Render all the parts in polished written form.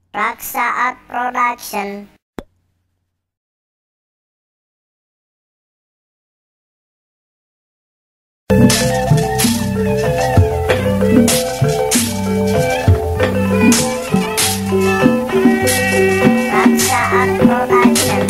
Raksa Art Production. Raksa Art Production.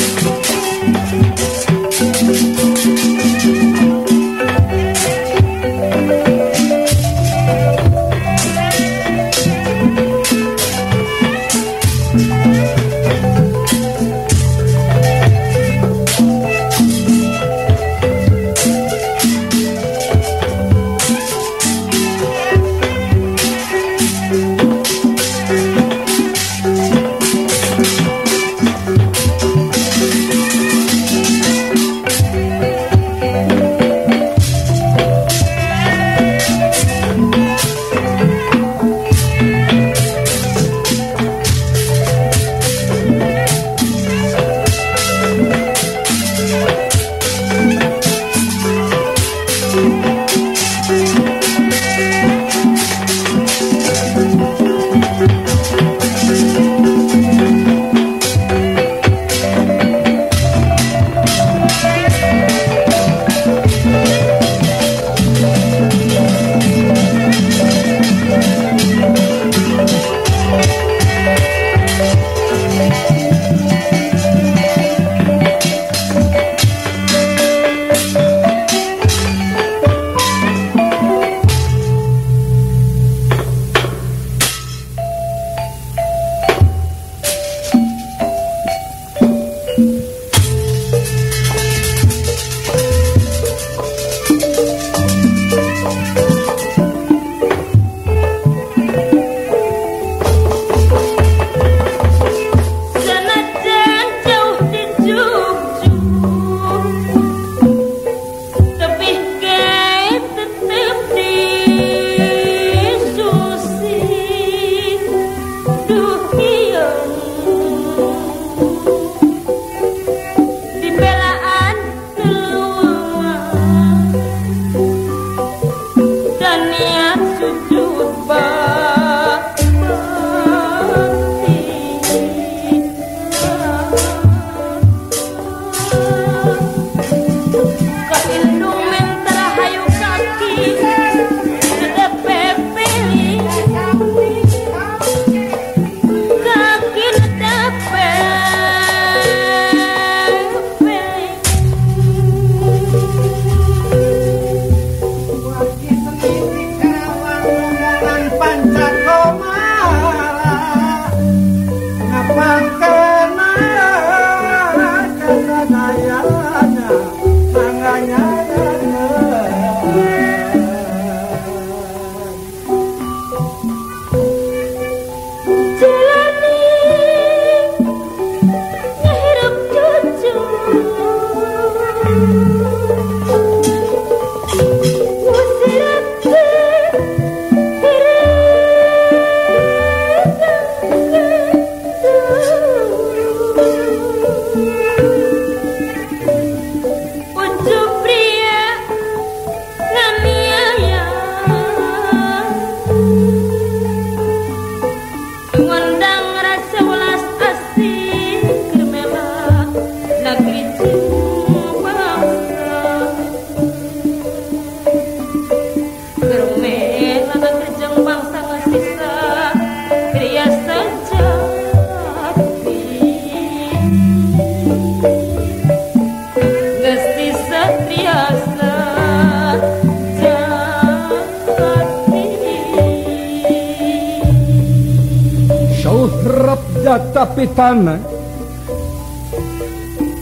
Pitana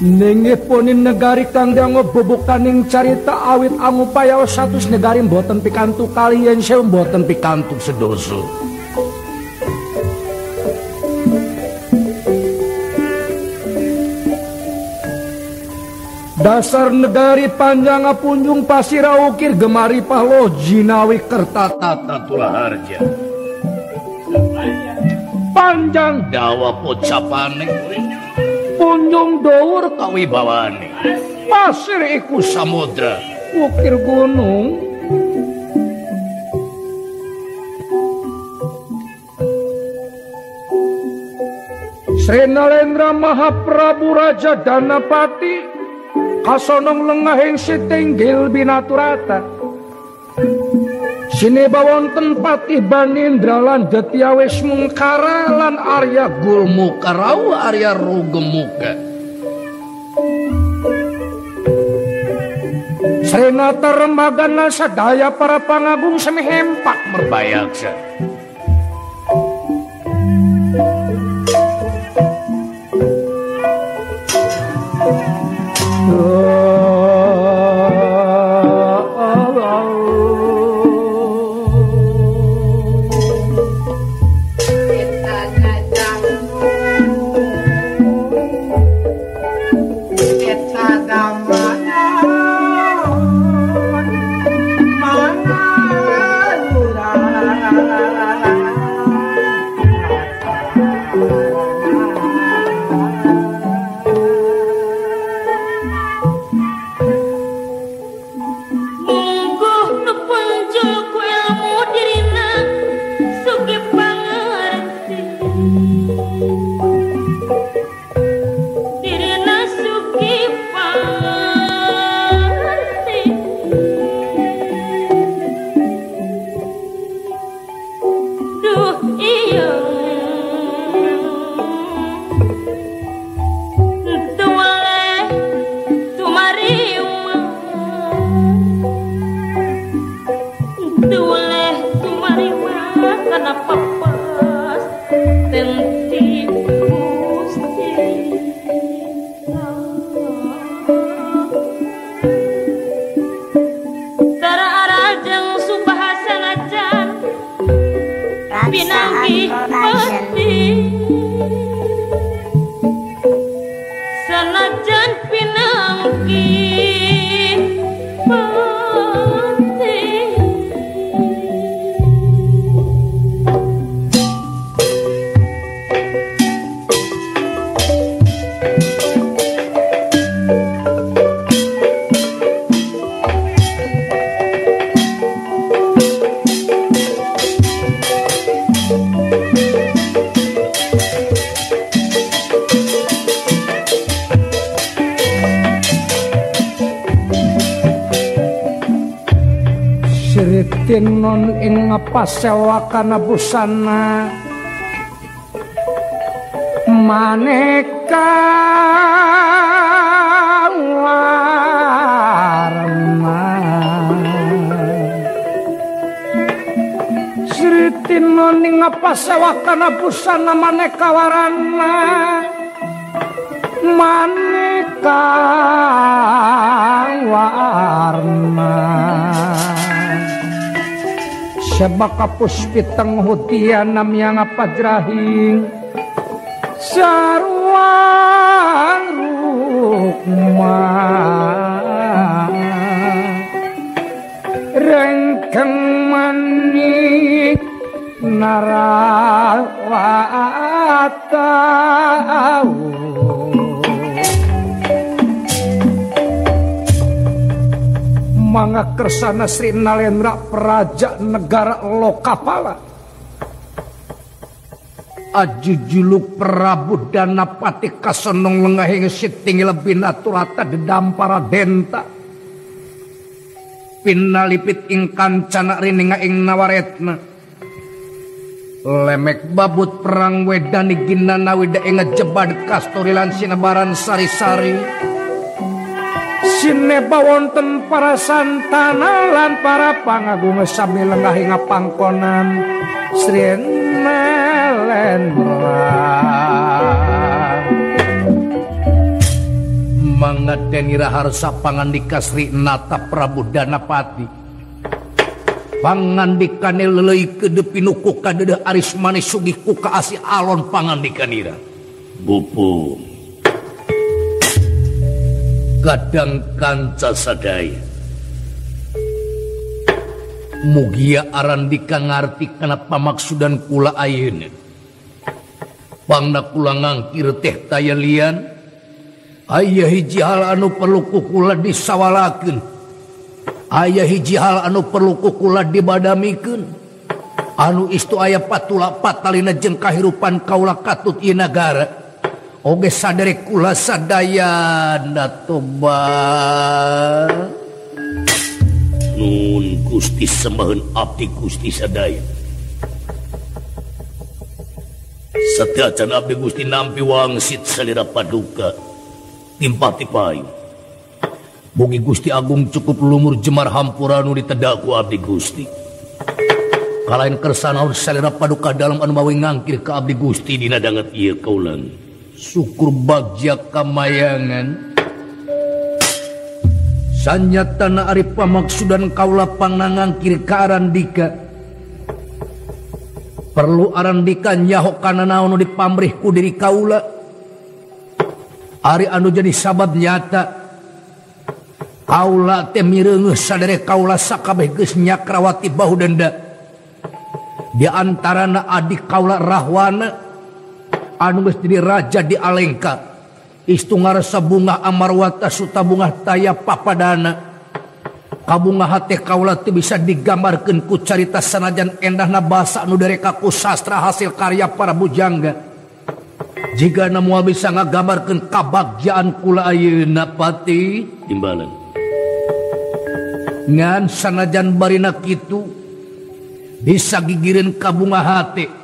ningipunin negari kang dango bubukaning carita awit angupaya satus negari mboten pikantuk kaliyan sewu mboten pikantuk sedoso. Dasar negari panjang punjung pasir ukir gemari pahlo jinawi kertata tulaharja. Panjang dawa pocapane punjung dhuwur kawibawane pasir iku samudra ukir gunung. Sri Nalendra Mahaprabu Raja Danapati kasonong lengahing sitinggil binaturata. Sineba wonten Patih Banindra lan Detiawis Mungkara lan Arya Gulmuka rawuh Arya Rugemuka. Sri Nata Remagan lan sadaya para pangagung sami hempak merbayaksa. Tinon ing pasewakana busana maneka warna. Sri Tinon ing pasewakana busana maneka warna, maneka warna. Sebab kapuspiteng hudian namyang pajrahing sarwang rukma rengkeng manik narawata. Mangga kersana Sri Nalendra Praja Negara Lokapala Ajujuluk Prabu Danapati kasonong lengahing sitinggil binaturata dedampara denta pinalipit ing kancana rininga ing nawaretna lemek babut perang wedani ginana wida ing ngejebad kasturi lan sinabaran sari-sari. Sineba wonten para santana lan para pangagung sami lengah ing pangkonan Sri Nalendra. Mangadeni raharsa pangandika Sri Nata Prabu Danapati. Pangandikane leuleui keudeuh pinuku kadeudeuh aris manis sugih ku kaasih alon pangandikanira. Bupu kadang kanca sadaya mugia arandika ngarti kana pamaksudan kula ayeuna. Pangna kula ngangkir teh taya lian aya hiji hal anu perlu ku kula disawalakeun, aya hiji hal anu perlu ku kula dibadamikeun, anu istu aya patula patalina jeung kahirupan kaula katut ieu nagara. Oge saderek kula sadayana tobat. Nun Gusti sembaheun abdi Gusti sadaya. Sateuacan abdi Gusti nampi wangsit salira paduka timpah tipayu. Mugi Gusti Agung cukup lumur jemar hampura nu ditedak ku abdi Gusti. Kalain kersa naon salira paduka dalam anu mawi ngangkir ka abdi Gusti dina danget ieu kaulan. Syukur bagja kamayangan. Sanyatana ari pamaksudan kaula pangnangangkir ka Arandika. Perlu Arandika nyaho kana naon nu dipamrih ku diri kaula. Ari anu jadi sabab nyata kaula teh mireungeuh sadere kaula sakabeh geus nyakrawati bahu denda. Di antarana adik kaula Rahwana anu geus jadi raja di Alengka. Istu ngarasa bunga Amarwata suta bunga taya papadana. Kabunga hate kaula teu bisa digambarkeun ku carita sanajan endahna basa nu dereka ku sastra hasil karya para bujangga. Jigana moal bisa ngagambarkeun kabagjaan kula ayeuna pati timbalan. Ngan sanajan barina kitu bisa gigireun kabunga hate.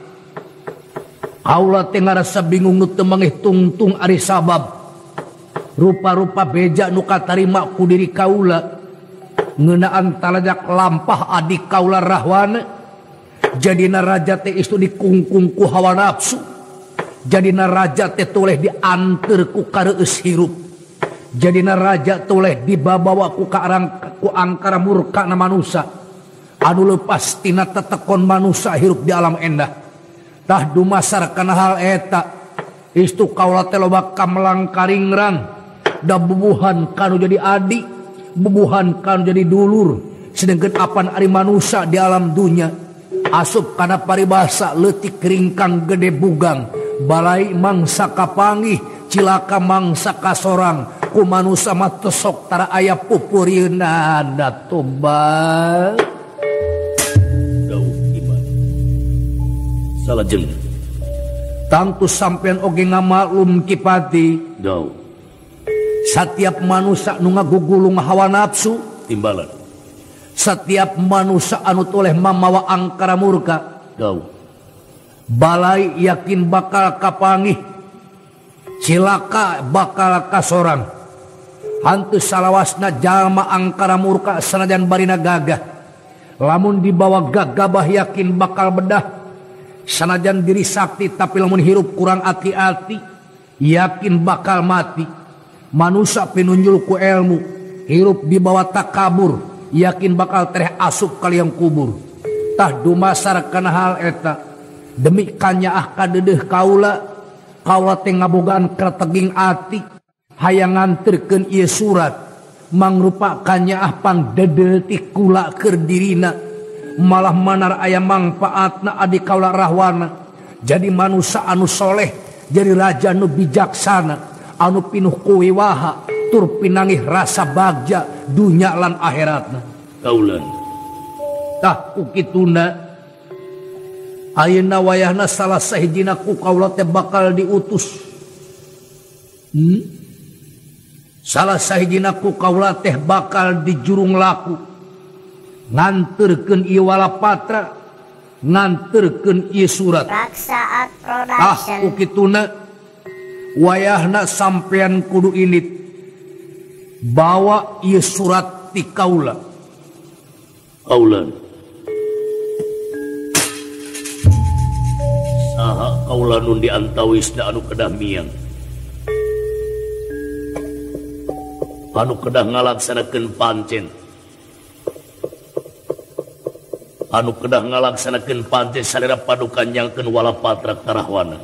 Kaula teh ngarasa bingung nu teu mangih tungtung ari sabab. Rupa-rupa beja nu katarima ku diri kaula ngeunaan talajak lampah adik kaula Rahwana. Jadina raja teh istu dikungkung ku hawa nafsu. Jadina raja teh toleh dianteur ku kareueus hirup. Jadina raja toleh dibabawa ku kaarang ku angkara murka na manusa. Anu leupas tina tetekon manusa hirup di alam endah. Tah dumasar kana hal eta istu kaula teh loba kamelang karingrang da bubuhan kanu jadi adik, bubuhan kanu jadi dulur, sedengkeun apan ari manusa di alam dunya asup kana paribasa leutik ringkang gede bugang balai mangsa kapanggih cilaka mangsa kasorang ku manusa mah tesok tara aya pupurieuna da tobat. Salajeng tangtu sampean oge ngamaklum Kipati. Dau. Satiap manusa nu ngagugulung hawa nafsu timbalan. Satiap manusa anu toleh mamawa angkara murka. Dau. Balai yakin bakal kapangih, cilaka bakal kasorang. Hantu salawasna jalma angkara murka sanajan barina gagah. Lamun dibawa gagabah yakin bakal bedah. Sanajan diri sakti tapi lamun hirup kurang hati-hati yakin bakal mati. Manusa pinunjul ku ilmu hirup dibawa takabur yakin bakal tereh asup kaliang kubur. Tah dumasar kana hal eta demi kanyaah kadeudeeh kaula, kaula teh ngabogaan kreteging ati hayang nganterkeun ieu surat mangrupa kanyaah pangdedel ti kula keur dirina. Malah manar aya mangpaatna adik kaula Rahwana. Jadi manusa anu soleh, jadi raja anu bijaksana, anu pinuh kuwiwaha, tur pinangih rasa bagja dunya lan akhiratna. Kaulan. Tah ku kituna ayeuna wayahna salah sahijina ku kaula teh bakal diutus. Salah sahijina ku kaula teh bakal dijurung laku. Nganterkeun ieu walapatra, nganterkeun ieu surat. Raksaat Production. Ah ku kituna wayahna sampean kudu init bawa ieu surat ti kaula. Kaulan. Saha kaula nun diantawisna anu kedah miang, anu kedah ngalaksanakeun pancen, anu kedah ngalaksanakeun pancen salira paduka nyangkeun walapatra ka Rahwana.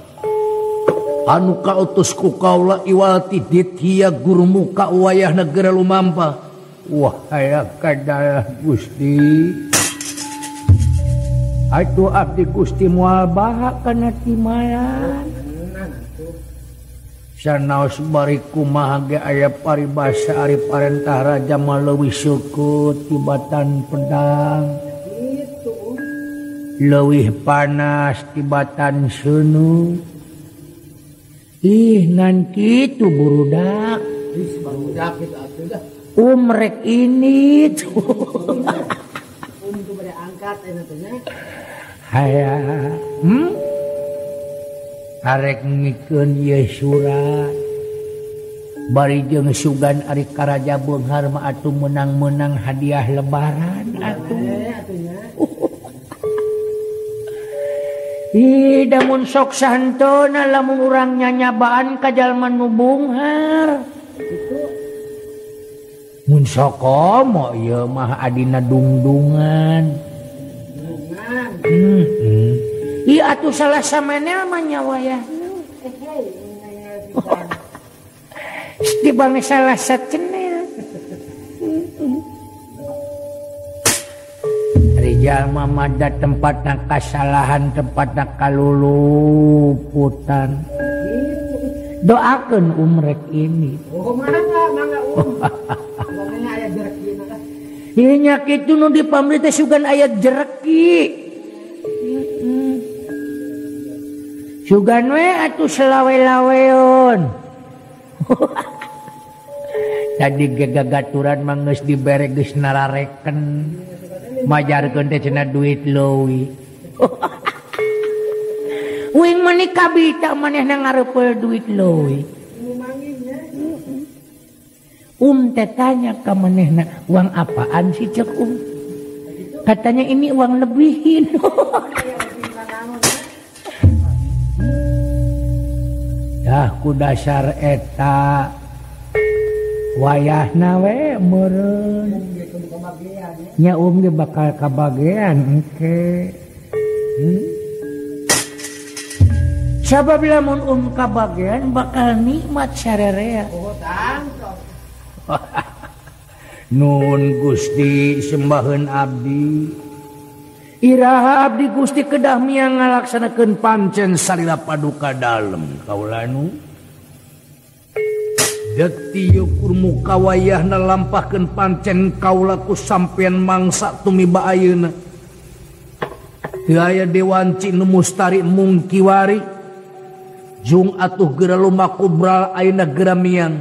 Anu kautus ku kaula iwal ti ditya gurmuka wayahna geura lumampa. Wah aya kadalah Gusti. Atuh abdi Gusti moal baha kana timalan. Sanaos bari kumaha ge aya paribasa ari parentah raja mah leuwih syukur tibatan pedang. Leuwih panas tibatan seuneu. Ih ngan kitu burudak. Ih barudak kitu atuh dah. Rek ini tuh. Tuh bade angkat eta teh nya. Haya. Arek ngikeun ieu surat. Bari jeung sugan ari karaja beunghar mah atuh menang-menang hadiah lebaran atuh. Ih damun sok santona lamun urang nyanyabaan ka jalma nu beunghar. Mun sokomo ieu mah adina dungdungan. Ih atuh salah samenel mah nyawayahna. Di bang salah sacenel. Rijal mah tempatna kasalahan, tempatna kaluluputan. Doakeun umrek ini. Oh mangga mangga Pokoknya aya jerekina lah. Ieu nya kitu nu dipamri teh sugan aya jereki. Sugan we atuh selawe-laweun. Tadi gegagaturan mah geus dibere geus narareken. Majarkeun teh cenah duit leuwih. Uing meuni kabita manehna ngareupel duit leuwih. Teh tanya ka manehna, uang apaan sih cek Katanya ini uang lebihin. Dah ku dasar eta wayahna we meureun. Nya ge bakal kabagean engke. Sabab lamun kabagean bakal nikmat sarerea. Nun Gusti sembaheun abdi. Iraha abdi Gusti kedah miang ngalaksanakeun pancen salila paduka dalem kaula nu. Deti ukur muka wayahna lampahkeun pancen kaula ku sampean mangsa tumiba ayeuna. Teu aya dewanci nu mustari mung kiwari. Jung atuh geura lumaku bral ayeuna geura miang.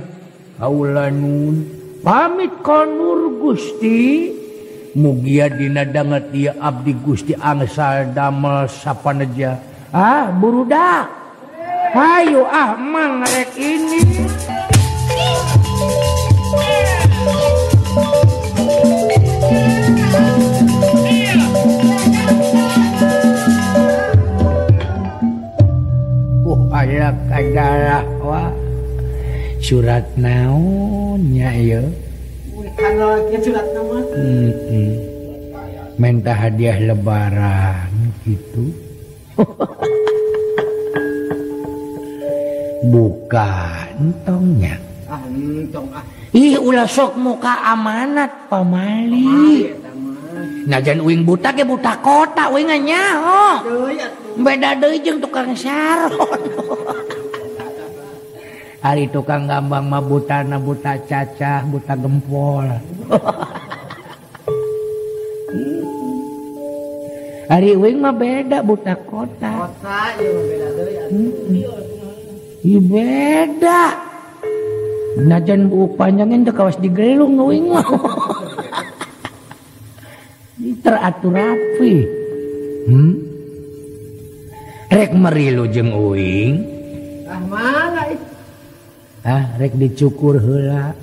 Kaula nun pamit konur Gusti. Mugia dina danget ieu abdi Gusti angsal damel sapaneja. Ah burudak. Hayu ah mang rek ini. Aya kadalah wah. Surat naon nya ieu? Minta hadiah lebaran gitu. Bukan tongnya. Ih ulah sok muka amanat pamali. Najan uing buta ge buta kota uing nyaho. Beda deui jeung tukang saron. Ari tukang gambang mah butana buta cacah, buta gempol. Ari uing mah beda buta kota. Kota ieu mah beda deui atuh. Ieu beda. Najan buuk panjangin teu kawas digelung uing mah. Teratur rapi. Rek merilu jeung uing. Ah mana ih? Ah rek dicukur heula.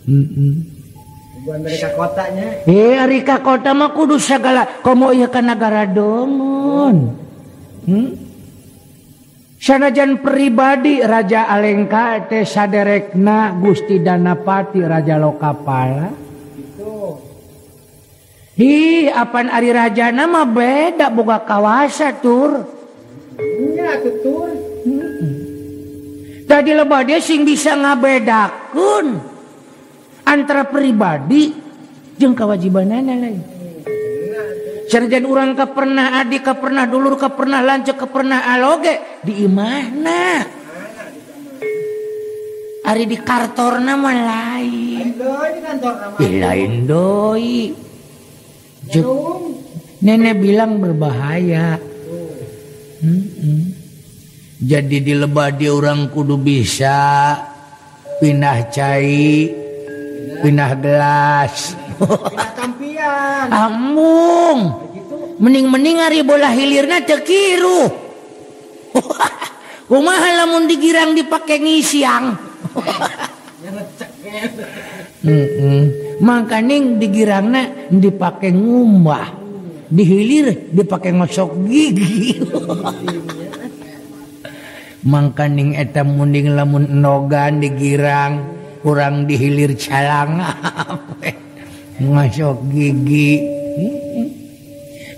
Bukan dari ka kotanya. Ari ka kota mah kudu sagala komo ieu ka nagara dongon. Sanajan pribadi Raja Alengka teh saderekna Gusti Danapati Raja Lokapala. Ih, apan ari rajana mah beda boga kawasa tur. Nya atuh tur. Tadi lebah dia sing bisa ngabedakeun antara pribadi jeung kewajibanana lain. Sanajan urang ka pernah adik, ka pernah dulur, ka pernah lanceuk, ka pernah aloge di imahna. Ari di kantorna mah lain. Lain deui. Nenek bilang berbahaya. Jadi di lebah di orang kudu bisa pindah cai, pindah gelas, pindah tampian. Amung. Mending-mending ari bola hilirna teu kiruh. Kumaha lamun digirang dipake ngisiang. Mangkaning digirangna dipake ngumbah, dihilir dipake ngosok gigi. Mangkaning eta munding lamun enogan digirang urang dihilir calang ngosok gigi.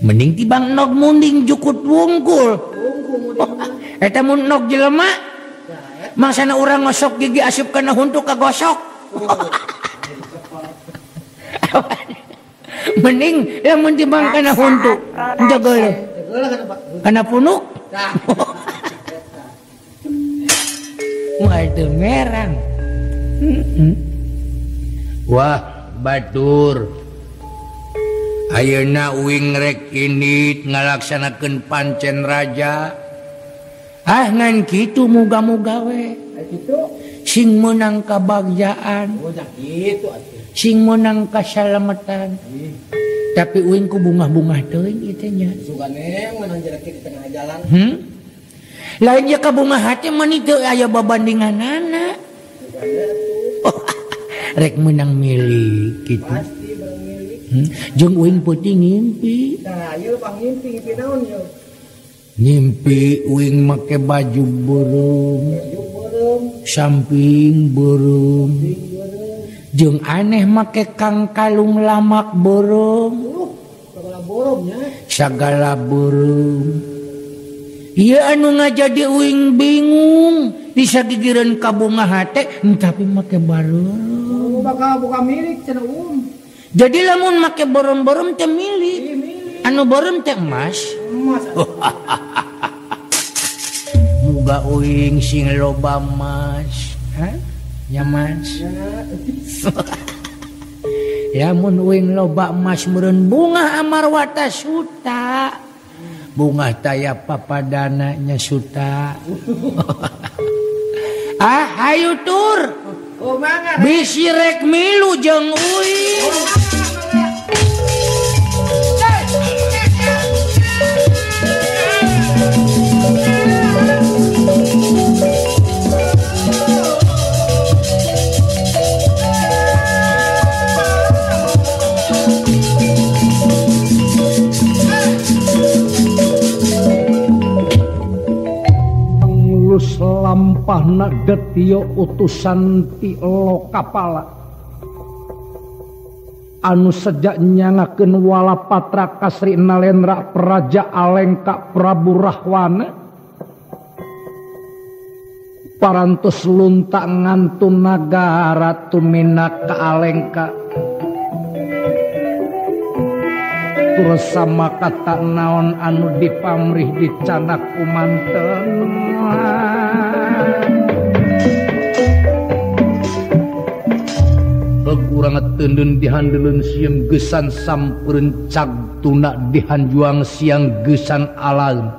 Mending tibang nog munding jukut wungkul. Eta mun nog jelema mangsana urang ngosok gigi asup kana huntu kagosok. Mending lamun tibang kana huntu jaga kana punuk. Moal teu merang. Wah batur ayeuna uing rek indit ngalaksanakeun pancen raja. Ah ngan kitu muga-muga we sing meunang kabagjaan, sing meunang kasalametan. Tapi uing ku bungah-bungah teuing ieu teh nya. Sugane meunang jereki di tengah jalan. Lain ya kabungah hati mani teu aya babandinganana. Rek meunang milik kitu. Pasti meunang milik. Jeung uing peuting ngimpi. Tah ieu pang ngimpi, ngimpi naon ieu? Ngimpi uing make baju beureum, samping beureum. Jeung aneh make kang kalung lamak beureum. Sagala beureum nya. Sagala beureum. Ieu anu ngajadi uing bingung bisa gigireun ka bunga hate tapi make bareureum. Bakal buka milik cenah um. Jadi lamun make beureum-beureum teh milik. Anu beureum teh emas. Emas. Muga uing sing loba emas. Hah? Nya mas. Lamun uing loba emas meureun bunga amarwata suta. Bunga taya papadana nya suta. Ah hayu tur. Bisi rek milu jeung uing. Lampahna detio utusan ti Lokapala anu sejak nyangakeun Walapatra ka Sri Nalendra Praja Alengka Prabu Rahwana parantos lunta ngantun nagara tuminak ka Alengka tur sama kata naon anu dipamrih dicanak kumanten. Kekurangan tendun dihandelun sieun gesan sampereun cag tuna dihanjuang siang gesan alam.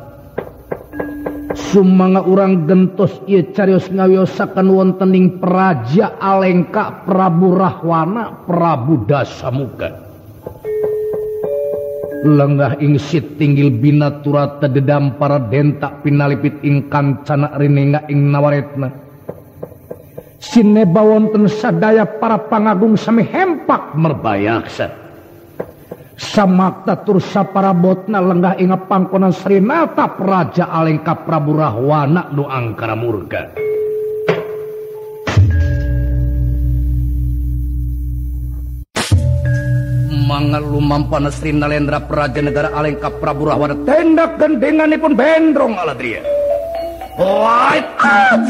Sumangga urang gentos ieu carios ngawiyosaken wonten ing Praja Alengka Prabu Rahwana Prabu Dasamuka. Lenggah ing sitinggil binaturata dedam para dentak pinalipit ing kancana rinenga ing nawaretna. Sineba wonten sadaya para pangagung sami hempak merbayaksa. Samakta tur saparabotna lenggah ing pangkonan Srinata Praja Alengka Prabu Rahwana nu angkara murka. Mangalumampana Sri Nalendra Praja Negara Alengka Prabu Rahwana tendak gendenganipun bendrong aladria. Light up.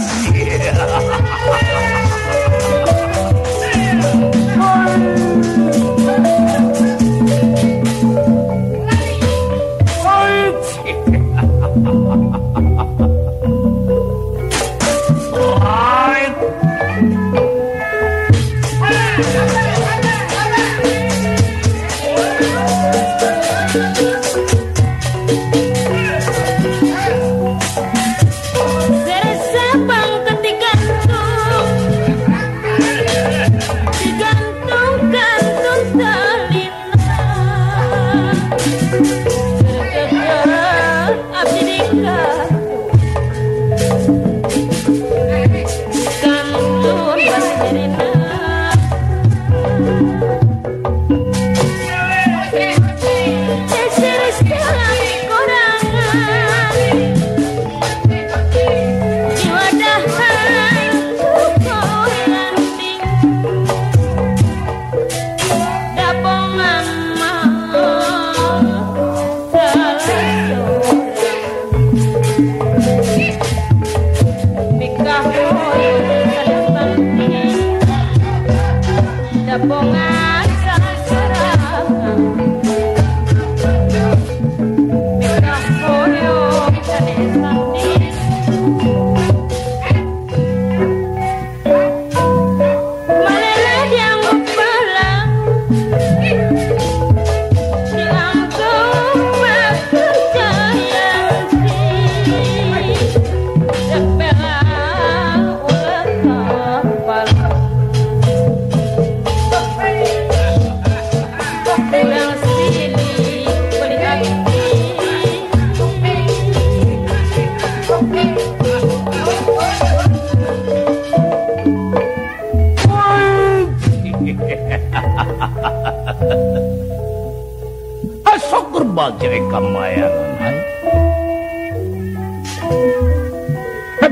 bagja kamayangan hai.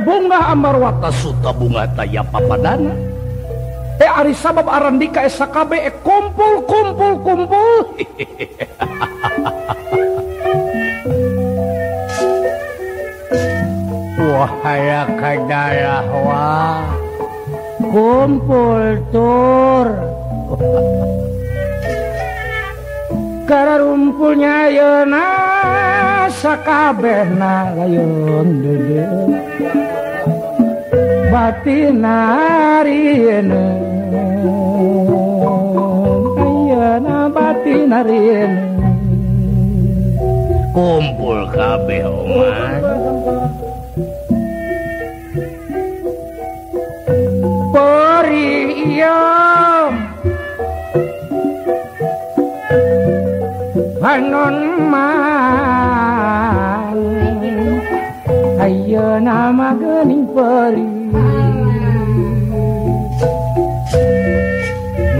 Bunga Amarwata Suta bunga taya papadana. Ari sabab Arandika sakabe kumpul kumpul kumpul. Wahaya kadalah wah kumpul tur. Kararumpulnya ayeuna sakabehna layon deudeuh batin arieuna ayeuna batin arieuna kumpul kabeh oman pori ieu panon mal ayeuna mah geuning peri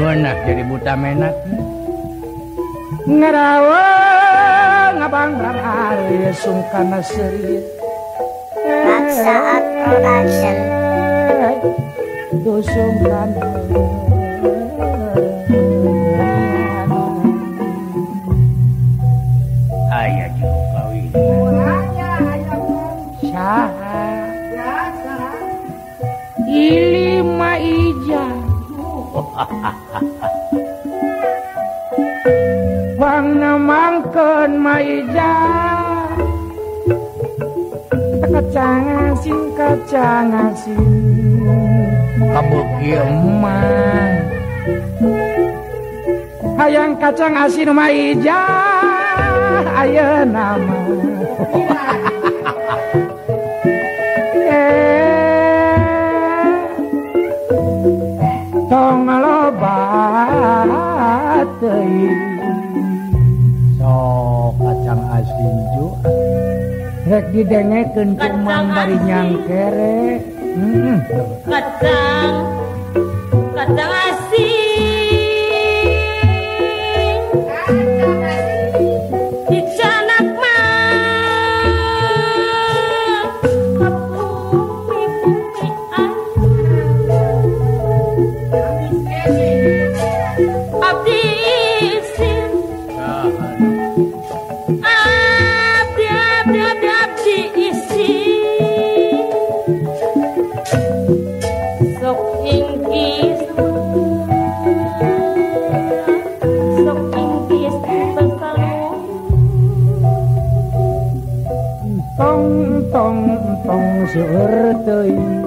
ngeunah jadi buta menak ngarawa ngabangrar ari sungkana seuri Saat Production dusungkana aya jeung kawin saha Ilima ija bangna mangkeun maija kacang asin kacang asin kabeuki emang hayang kacang asin maija ayeuna mah tong loba teuing sok kacang asin ju rek didengekeun ku Mang bari nyangkere kacang kacang asin dicanak mah bumi-bumi abdi isin abdi abdi abdi abdi isin sok inggis sok inggis basalu tong tong tong seueur teuing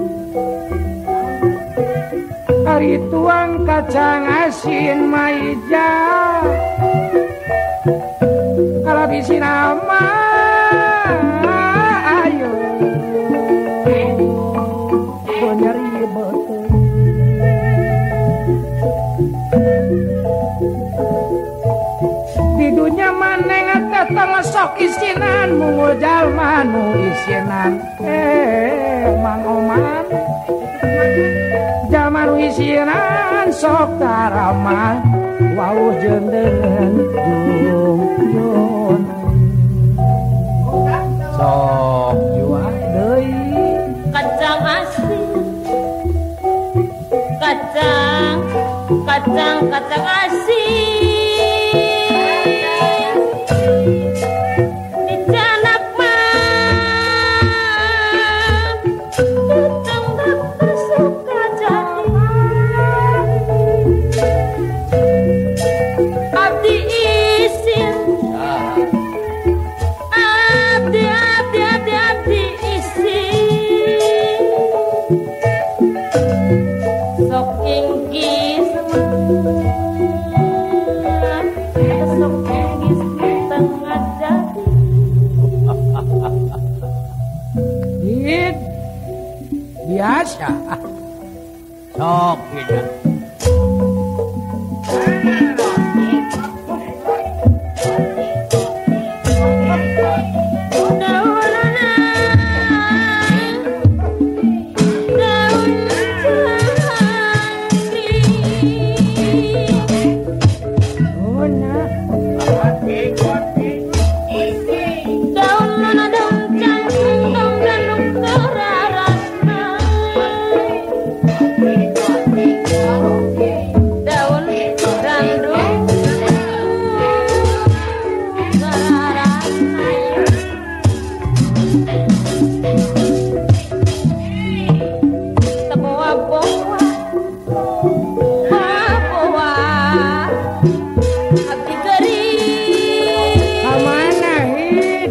ari tuang kacang asin maija kalau bisi nama ayo nyeri betul di dunya maneng teteng sok isinan mungul jalma nu isinan Mang Oman jalma nu isinan sok taramah wau jeung deungeun jung sok jua deui kacang asin kacang kacang kacang asin dicanak mah kacang dapat suka jadi abdi isin abdi abdi abdi abdi isin sok inggis sok inggis tengah jadi biasa sok gitu. Teboa-boa boa abdi gering Kamana hid?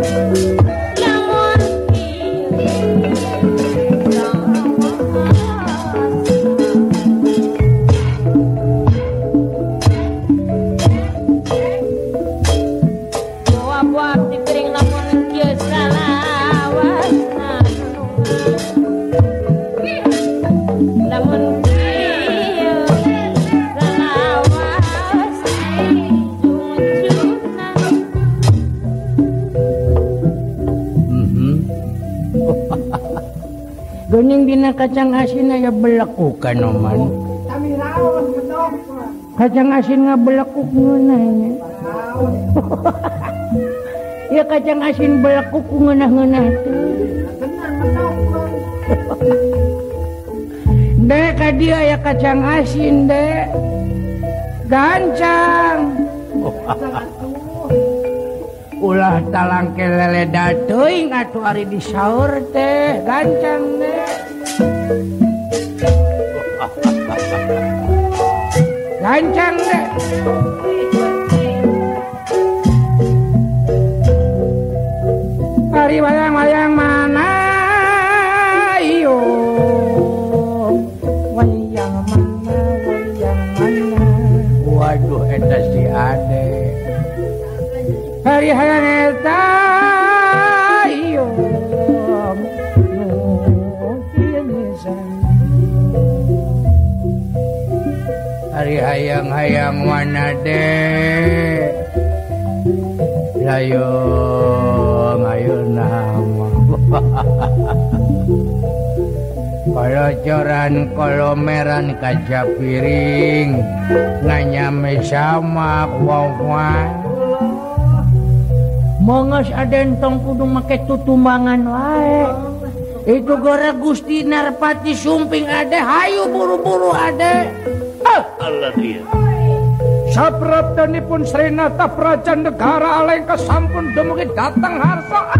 Lamun kieu Boa-boa abdi gering lamun kieu salawasna lamun kieu salawas cucuna. Geuning dina kacang asin aya belekukan oman. Kami raos bedok. Kacang asin ngabelekuk ngeunah nya. Ya kacang asin belekuk ngeunah-ngeunah teh. Dek ka dieu aya kacang asin dek. Gancang. Ulah talangke leleda teuing atuh ari disaur teh gancang dek. Gancang dek. Ari wayang-wayang mana iyo? Wayang mana, wayang mana? Waduh eta si Ade. Hari hayang eta iyo nu kieu. Ari hayang-hayang mana dek? Layung ayeuna mah. Kolocoran kolomeran kaca piring nganyame sama wawa. Mongas aden tong kudu make tutumbangan wae. Itu gora Gusti Narpati Sumping ade, hayu buru-buru ade. Ah, Allah dia. Saprabdanipun Srenata Praja Negara Alengka sampun dumugi datang harsa.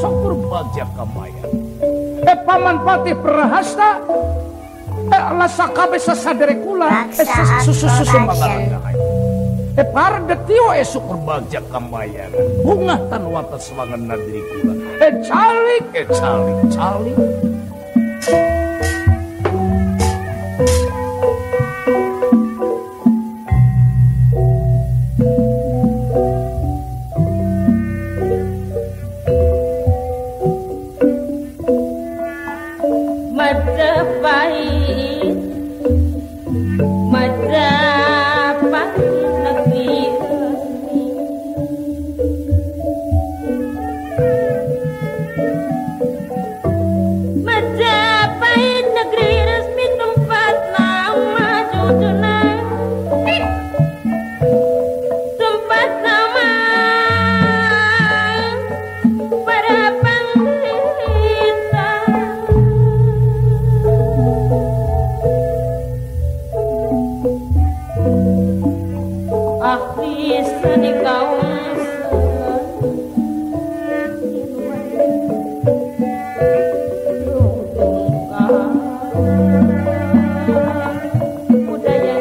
Syukur bagja kamaya. Paman Patih Prahasta lasakabe sasadere kula susu Production. Pardetio syukur bagja kamaya. Bungah tan wates wangen nadiri kula. Calik calik calik. Majapahit, Majapahit negeri resmi. Majapahit negeri resmi tempat nama cucuna, tempat nama para panglita. Ahli seni kaum budaya.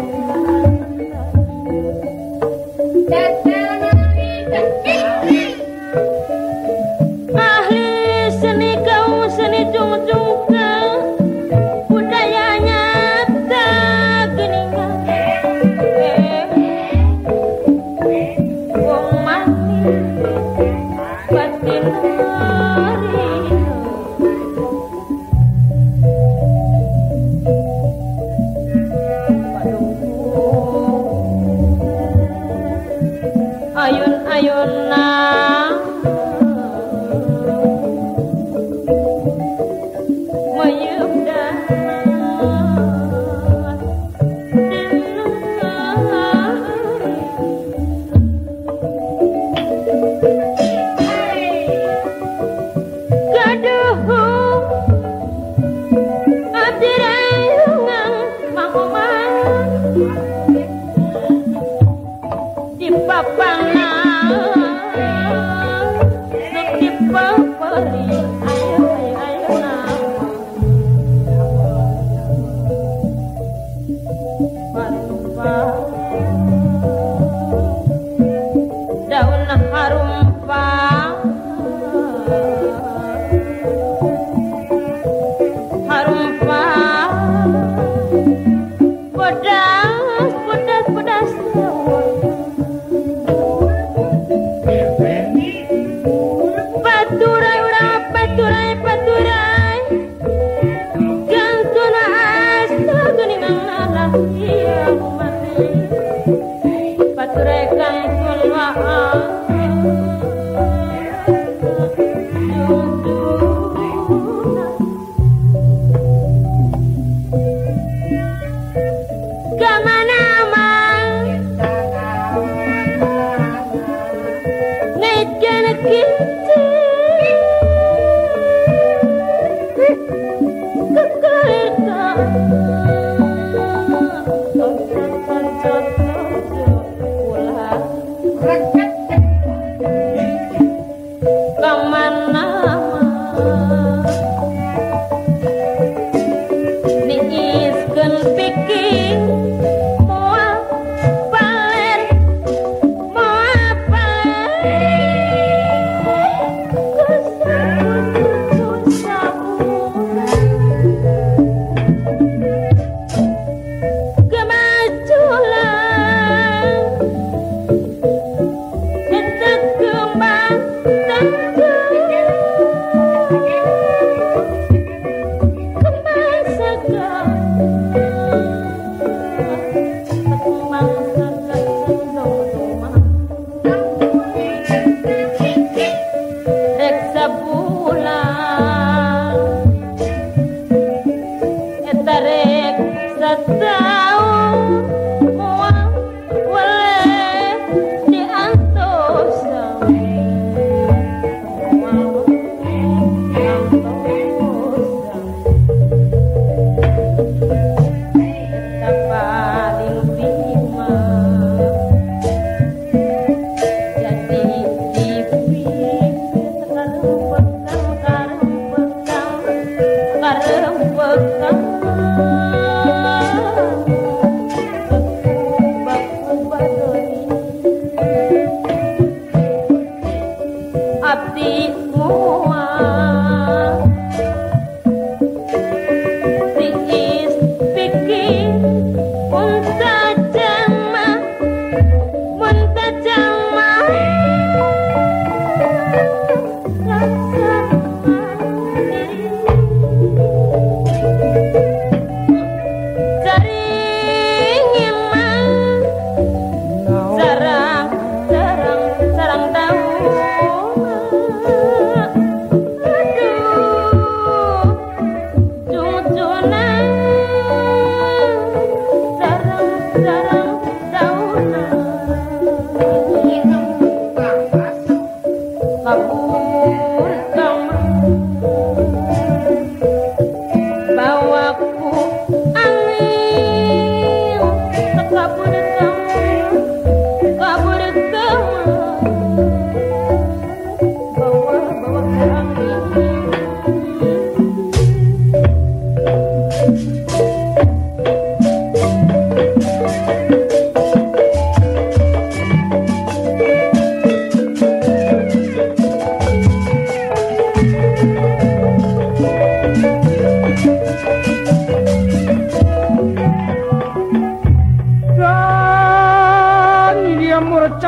Ahli seni kaum seni jung-jungka budayanya tak geningan. Wong mati batin rino. Ayun-ayun na mayup dan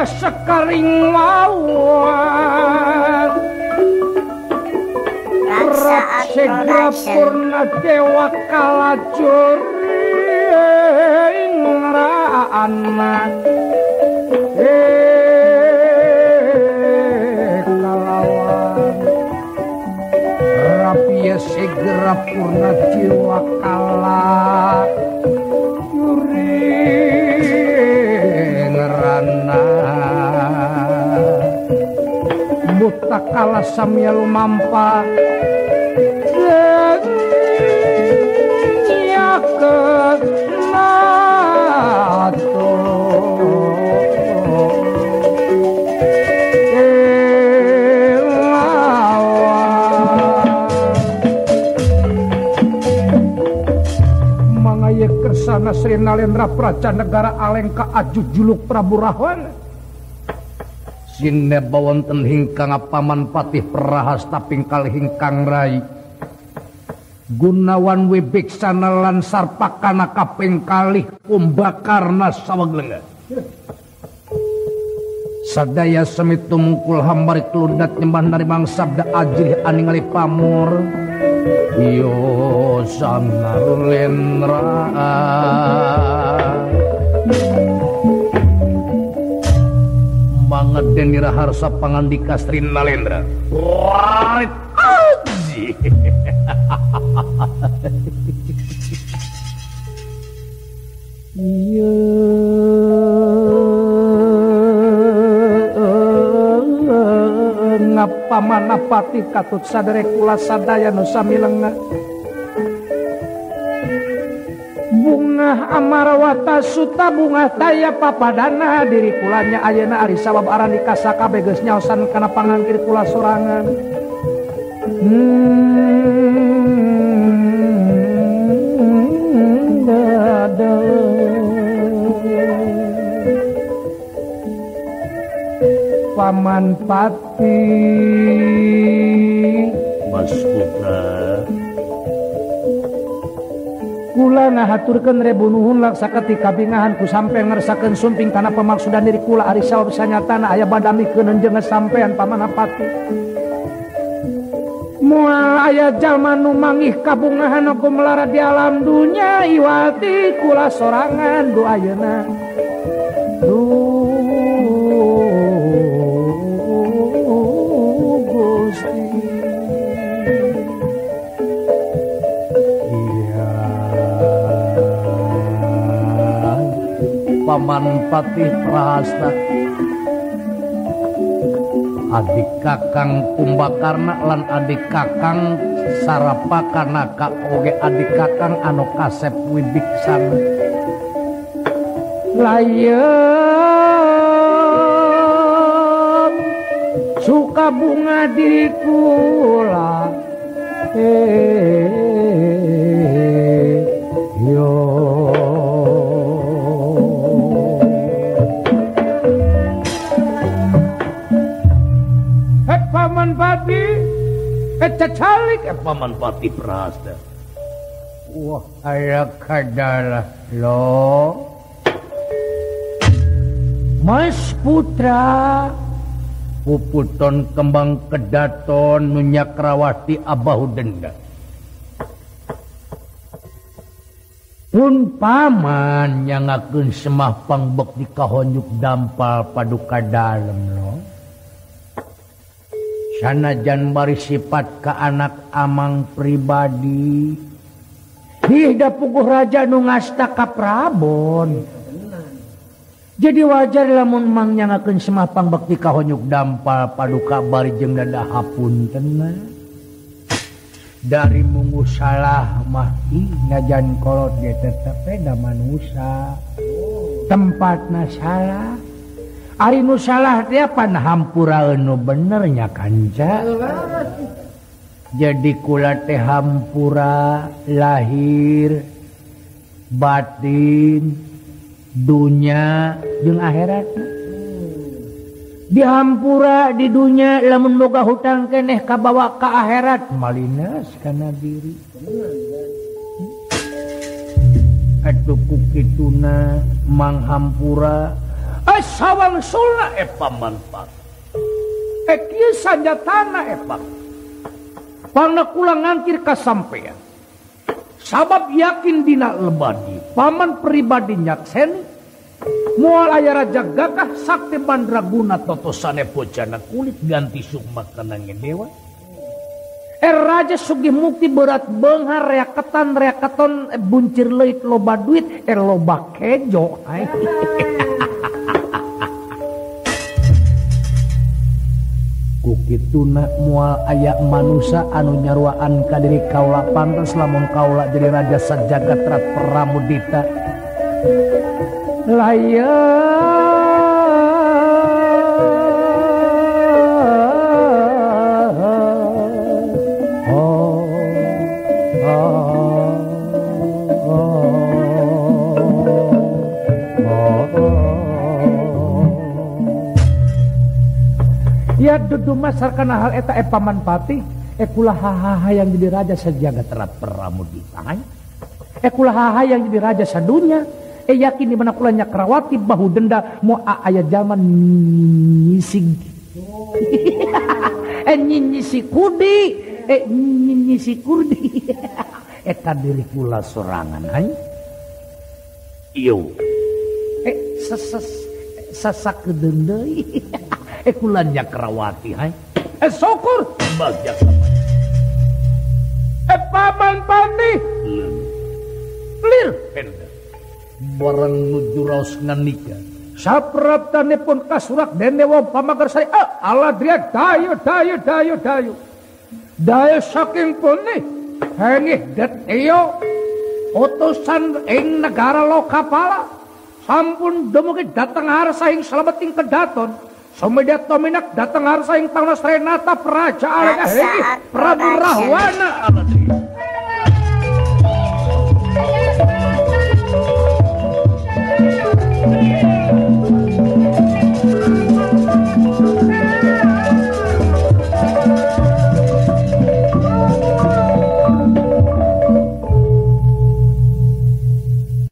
Sekaring wawan Segera purna dewa kalajur anak kalawan Rapia segera purna dewa kalajur rana buta kala samya lumampa Pamanna Sri Nalendra Praja Negara Alengka aju juluk Prabu Rahwana. Sineba wonten ingkang paman Patih Prahasta ping kalih ingkang rai Gunawan Wibiksana lan Sarpakana kaping kalih Kumbakarna saweglenga. Sadaya semi tumungkul hambari klundat nyembah narimang sabda ajrih aningali pamor. Yo Sang Nalendra banget den diraharsa pangandika Sri Nalendra. Warit aji. Iya ngapamanapati katut sadere kula sadaya nu sami lengah. Bungah amarawata suta bungah taya papadana diri kulanya ayeuna ari sabab arandika sakabeh geus nyaosan kana pangangkir kula sorangan. Paman Pati Mas Putra kula ngahaturkeun rebu nuhun laksaketi kabingahan ku sampean ngersakeun sumping kana pamaksudan diri kula ari sawab sanyatana aya badamikeun jeung sampean Paman Pati. Moal aya jalma nu mangih kabungahan ku melara di alam dunya iwati kula sorangan du ayeuna. Duh Gusti. Iya Paman Patih Prahasta adik kakang Kumbakarna lan adik kakang Sarapakanaka oge adik kakang anu kasep Wibiksana. Layeun suka bunga diri kula yo. Paman Pati cecalik Paman Pati Prahasta. Wah aya kadalah lo Mas Putra puputon kembang kedaton nunyakrawati abahu denda. Pun paman nyangakeun semah pangbek di kahonyuk dampal paduka dalem lo. Sanajan bari sifat ka anak amang pribadi. Ih da puguh raja nu ngasta ka Prabon. Jadi wajar lamun mang nyangakeun semah pangbekti ka honyuk dampal paduka bari jeung dada hapuntenna. Dari munggu salah mah ih najan kolot ge tetep da manusa. Tempatna salah. Ari nu salah teh pan hampura nu bener nya kanca. Jadi kula teh hampura lahir batin dunya jeung akhirat. Dihampura di dunya lamun boga hutang keneh kabawa ka akhirat malinas kana diri. Atuh ku kituna manghampura sawang sulna paman Pak. Kieu sanjatana epak. Pangna kula ngangkir ka sampean. Sabab yakin dina lebadi paman pribadi nyakseni moal aya raja gagah sakti mandraguna totosane bojana kulit ganti sukma kana dewa. Raja sugih mukti berat beunghar reaketan reaketon buncir leuit loba duit loba kejo. Kukituna moal aya manusa anu nyaruaan ka diri kaula pantes lamun kaula jadi raja sajagat rat pramudita. Layeun oh, oh, oh. Ya dudumasar kana hal eta paman patih kula hahaha yang jadi raja sajaga terat pramudita hai. Kula haha yang jadi raja sadunya. Yakin di mana kula Nyakrawati bahu denda mo aya zaman nyisig. Nyisi kudi, nyisi kurdi. Eta diri kula sorangan hai. Iyo. Sasak deui. Kula Nyakrawati hai. Syukur bagja kapan. Paman Patih. Lir penda. Barang nuju raos nganika. Sapraptanipun kasurak dene wong Pamagersari aladria dayo dayo dayo dayo. Dayo saking pundi hengih detio utusan ing negara Lokapala sampun dumugi dateng harsa ing salebeting kedaton. Sumedya tominak dateng harsa ing Tanah Srenata Praja Alengah Prabu Rahwana.